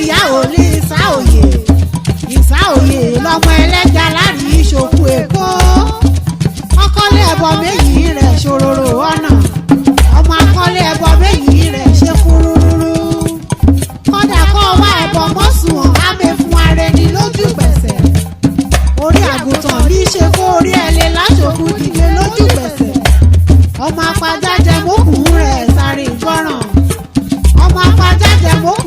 ìyá òní ìsá òye. Ìsá òye lọmọ ẹlẹ́ja lárí ìṣòkù Èkó. Ọkọ́lé ẹbọ méjì rẹ̀ ṣòroro ọ̀nà. Ọmọ akọ́lé ẹbọ méjì rẹ̀ ṣe kúrúrú. Kọ́dà kọ́ wá ẹbọ mọ́sùn ámẹ́ fún ara ẹni lójú gbẹ̀sẹ̀. Orí àgùntàn ní í ṣe kó orí ẹ lè láṣòkù dìde lójú gbẹ̀sẹ̀. Ọmọ apajájẹ mọ́kùn rẹ̀ sáré gbọ́ràn. Ọmọ apajájẹ mọ́kùn.